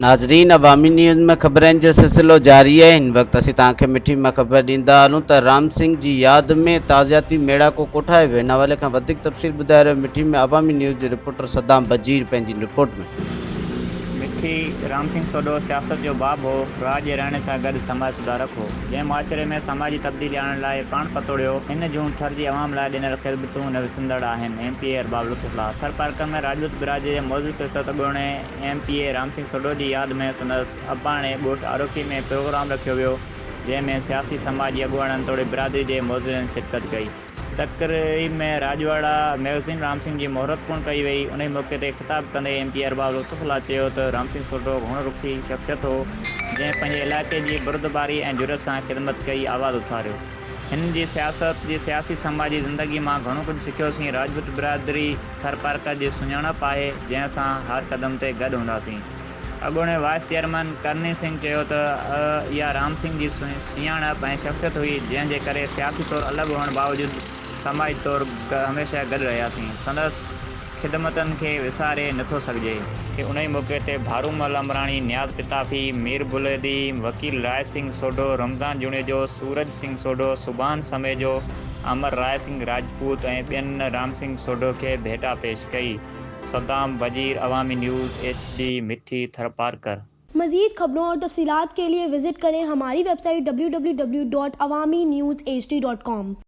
ناظرين عوامي نيوز ۾ خبرن جو سلسلو جاري آهي هن وقت اسين توهان کي مٺي مان خبر ڏيندا هلون ته رام سنگهه جي ياد ۾ تعزياتي ميڙاڪو ڪوٺايو ويو ان حوالي کان وڌيڪ تفصيل ٻڌائي رهيو مٺي ۾ عوامي نيوز جو رپورٽر صدام بجير پنهنجي رپورٽ ۾. مٺي، رام سنگهه سوڍو سياست جو باب هو، راڄ جي رهڻي سان گڏ سماج سڌارڪ هو، جنهن معاشري ۾ سماجي تبديلي آڻڻ لاء پاڻ پتوڙيو، هن جون ٿر جي عوام لاء ڏنل خدمتون نه وسرندڙ آهن، M P A Arbab Lutf Ullah Tharparkar ۾ Rajput برادري جي معزز سياست اڳوڻي M P A Ram Singh Sodho جي ياد ۾ سندس اباڻي ڳوٺ آروکي ۾ پروگرام رکيو ويو، جنهن ۾ سياسي سماجي اڳواڻن توڙي برادري جي معززن شرڪت ڪئي. تقريب ۾ راڄواڙا ميگزين رام سنگهه جي مهورت پڻ ڪئي وئي. انهي موقعي تي خطاب ڪندي ايم پي اي ارباب لطف الله چيو ته رام سنگهه سوڍو گهڻ رخي شخصيت هو، جنهن پنهنجي علائقي جي بردباري ۽ جرئت سان خدمت ڪئي آواز اٿاريو. هن جي سياست جي سياسي سماجي زندگي مان گهڻو ڪجهه سکيوسين. راجپوت برادري ٿرپارڪر جي سڃاڻپ آهي، جنهن سان هر قدم تي گڏ هونداسين. اڳوڻي وائيس چيئرمين ڪرني سنگهه چيو ته اها رام سنگهه جي سياڻپ ۽ شخصيت هئي جنهن جي ڪري سياسي طور الڳ هئڻ باوجود سماجي طور هميشه گڏ رهياسين، سندس خدمتن کي وساري نٿو سگهجي. انهي موقعي تي ڀارومل امراڻي، نياز پتافي، مير بليدي، وڪيل راء سنگهه سوڍو، رمضان جوڻيجو، سورج سنگهه سوڍو، سبحان سميجو، امر راء سنگهه راجپوت ۽ ٻين رام سنگهه سوڍو کي ڀيٽا پيش ڪئي. Saddam Bajeer Awami news H D Mithi Tharparkar. मज़ीद खबरों और तफसीलात के लिए विज़िट करें हमारी वेबसाइट www.awaminews hd.com.